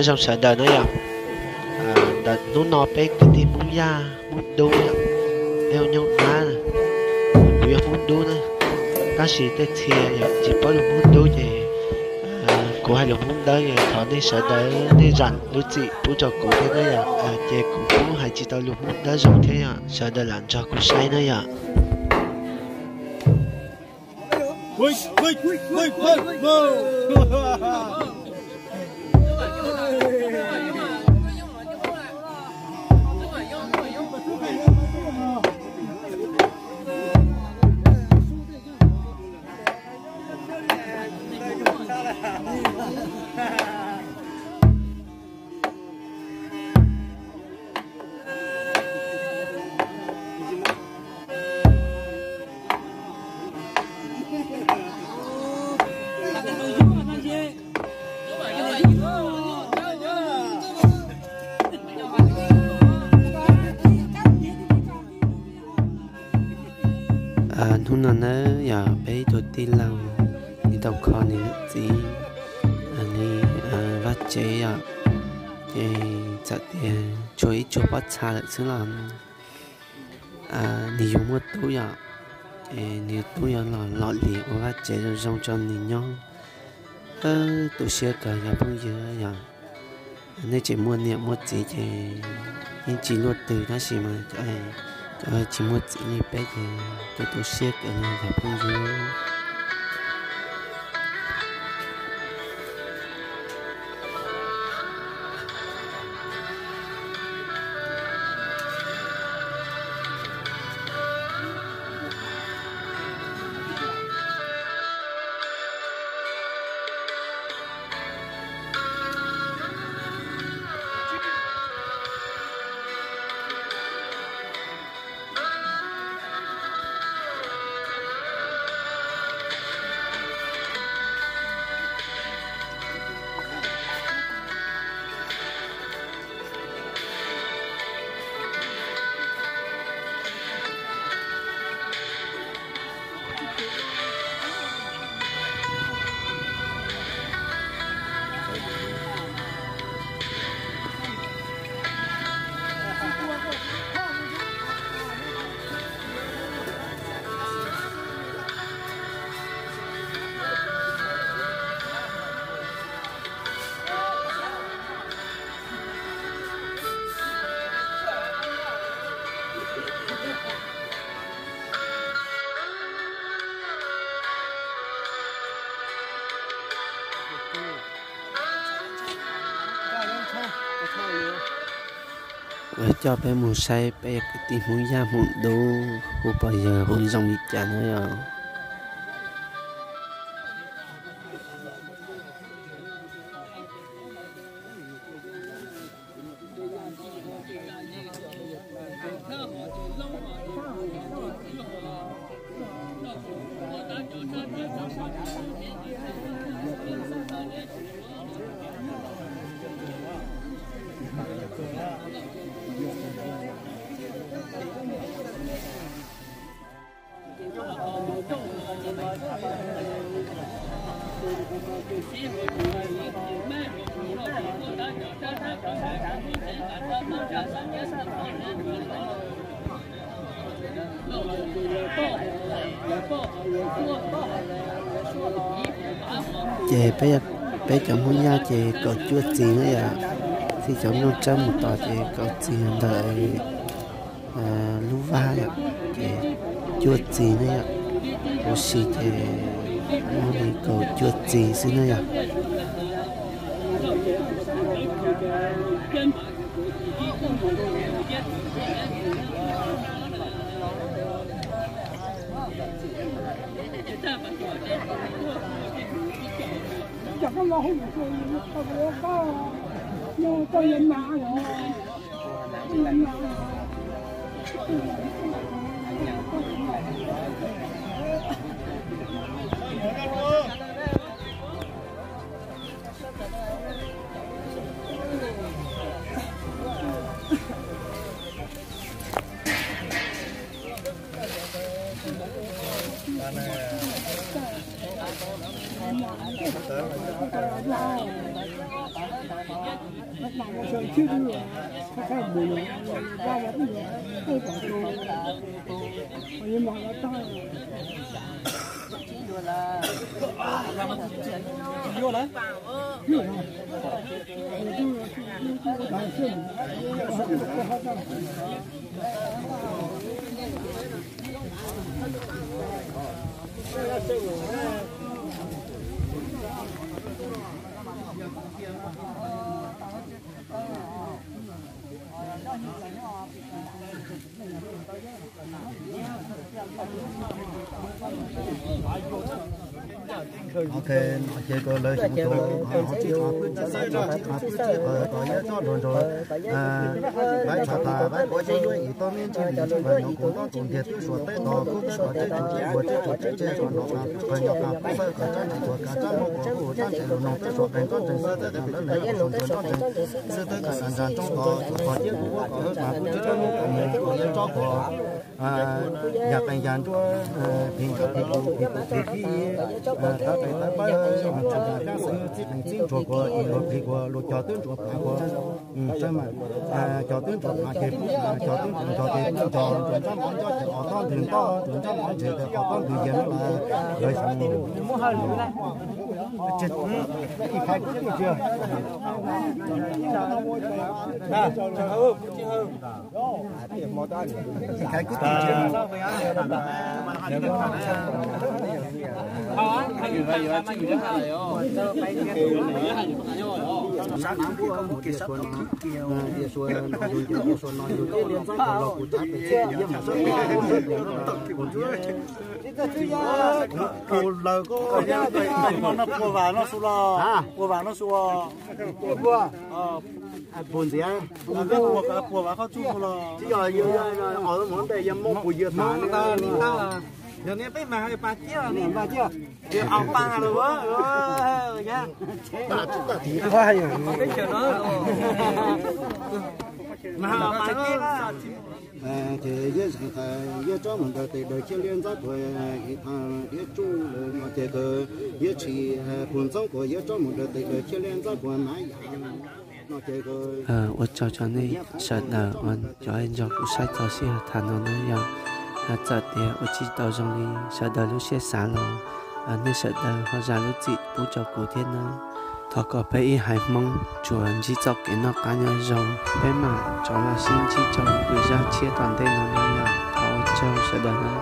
Nyob zoo sawv daws na yom. Ntawm hnub no peb kwv tij Hmoob Yaj Hmoob Dub yom, peb hu Nyoob Dab, kuv yog Hmoob Dub na, tab sis tej txhia yom tsis paub lus Hmoob Dub ces kuv hais lus Hmoob Dawb, thov nej sawv daws nej zam lub txim pub rau kuv thiab na yom. Ces kuv kuj hais tsis tau lus Hmoob Dawb zoo thiab yom, sawv daws lam nrog kuv saib na yom. Hnub no na yog peb ib tug tij laug, nws tau kho nws lub txiv li vaj tsev yom, ces txawm tias tshuav ib tsuag pob txha lawm xwb los nws yuav muaj tub yom, es nws tub yuav los lom zem ua vaj tsev zoo zoo rau nws nyob. Tu siab kawg yog phooj ywg yom, nej tseem muaj niam muaj txiv ces yeej tsis luaj twg tab sis mas cov tsis muaj txiv li peb ces tu tu siab kawg li yog phooj ywg. Lawv coj peb mus saib peb kwv tij Hmoob Yaj Hmoob Dub hu pos yawg hu zoo li cas na yom. Ces peb cov Hmoob Yaj ces kaum cuaj txiv na yom, txij cov nplooj tsawb mus tos ces kaum txiv ntawm lub vaj yom, ces cuaj txiv na yom, huv si ces muaj li kaum cuaj txiv xwb na yom. Ok, ces lawv xyoo tus ho tsib qhov pwb tsib xeeb, tsib qhov pwb tsib qhov tod yeb tsob nrog nrog, vaib tshav tas vaib quav xyoob yuav ib tog meb ntsib li tsib pawg nyuam qus ntob tus ntiag twb suav teb tos kub teb tos tseb tsuv tseb puas tseb tsuv tseb tseg kom nrog qas pwb pawg nyuam qas pwb xawb kom tsab ntsis tuag kas tsab muab kuv kuj tsab ntsis lus noog peb suav qees tsob ntsees xwb teb kom lawv lawv suav ntsees tsob ntsees xwb teb kom nrag nrag ntsoog tos kom cia kuv ua kom lawv pab tsib tsob muab kom mus kom yeb tsob kuv yag qees yag ntsuab, plig ntsuab plig kuv plig kuv plig kib, tawv qees tawv pawb, tsis tas kab xwb txib qees txib ntsuag kuv ib luag plig kuv lus cog twb ntsuas phav kuv, cog twb ntsuas phav ces pub cog twb ntsuas cog ces pub cog, ntsuas ntsab mov ncob ces ob tob ntws ntob, ntsuas ntsab mov ntseg ces ob tob ntws yias no lawv xyoo. Tus lawv ko no puas vam no su los? Puas vam no su? Puas ntxiv? Puas vam qhov tsuj los? Tsis yog, yog qhov muab ntes yog muab puas yog tas li ntawd. Yog niag peb mas pa ciaj ni pa ciaj. Au pa los. Mas pa ciaj. Ces yeb zeem tas yeb tsob mus nrog tes daws Chiab Liab Ntxab Puag, ib tha diab tsuj lawm no ces kawg yeb tshis puag ntxoob kuas yeb tsob mus nrog tes daws Chiab Liab Ntxab Puag na yam no ces kawg. Ua tsaug rau nej sawv daws uas cov nrog kuv saib txog sij hawm thaum no na yog, txawm tias ua tsis tau zoo li sawv daws lub siab xav los nej sawv daws ho zam lub txim pub rau kuv thiab nawb. Thov kom peb ib haiv Hmoob tsuas ntsib txoj kev noj qab nyob zoo, peb mam rov los sib ntsib rau lwm zaj tshiab tom ntej no na yog. Thov ua tsaug sawv daws na.